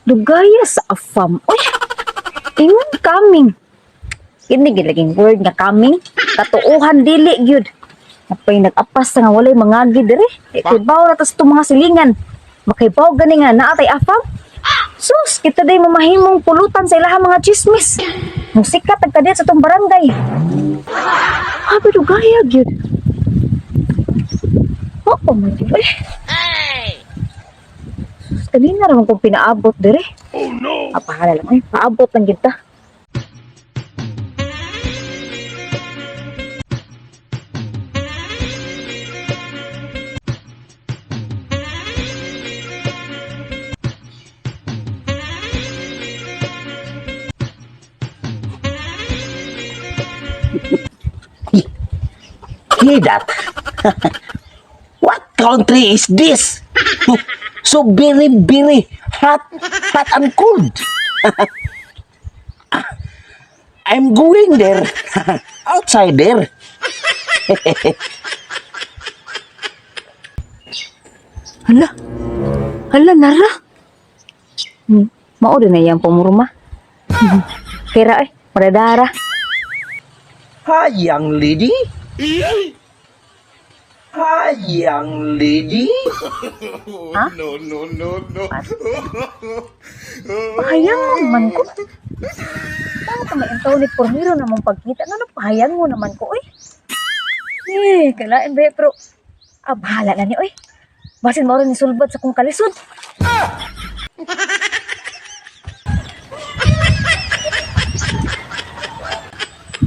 Dugaya sa afam. Uy, ingon coming. Kini gyud laging word nga coming. Katuohan dili gyud. Napay nag-apas nga walay mangagi dire. Di kibaw na tas itong mga silingan. Makibaw gani nga naa tay afam. Sus, kita day mamahimong pulutan sa ilahang mga chismis. Musikat tagkadit sa tong barangay. Habi dugaya gyud. Oo, man gyud. Eh. Sus, kanina naman kong pinaabot dire. Oh no! Apahala lang eh. Paabot lang kita. Hear that? What country is this? So very, very hot, hot and cold. I'm going there. Outside there. Hala. Hala, nara. Mao din na iyang pumurma. Kira eh, maradara. Hi, young lady. Hi, young lady. Ha? No, no, no, no. Pahayang mo man ko. Tama ka may intaw ni Pormiro na mong pagkita. Nga pahayang mo naman ko, oy. Eh, kailangan ba, pero ah, bahala na ni, oy. Basin mao rin ni sulbad sa kong kalisod.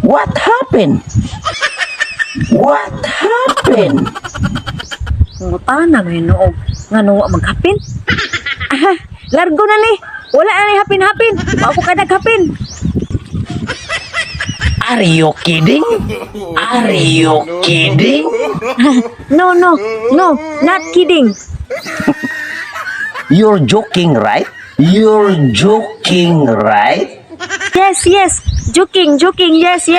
What happened? What happened? Ngutana may noog. Nga wa maghapin. Aha, largo na ni. Wala na ni hapin-hapin. Wa ko ka naghapin. Are you kidding? Are you kidding? No, no, no, not kidding. You're joking, right? You're joking, right? Yes. Joking, joking, yes.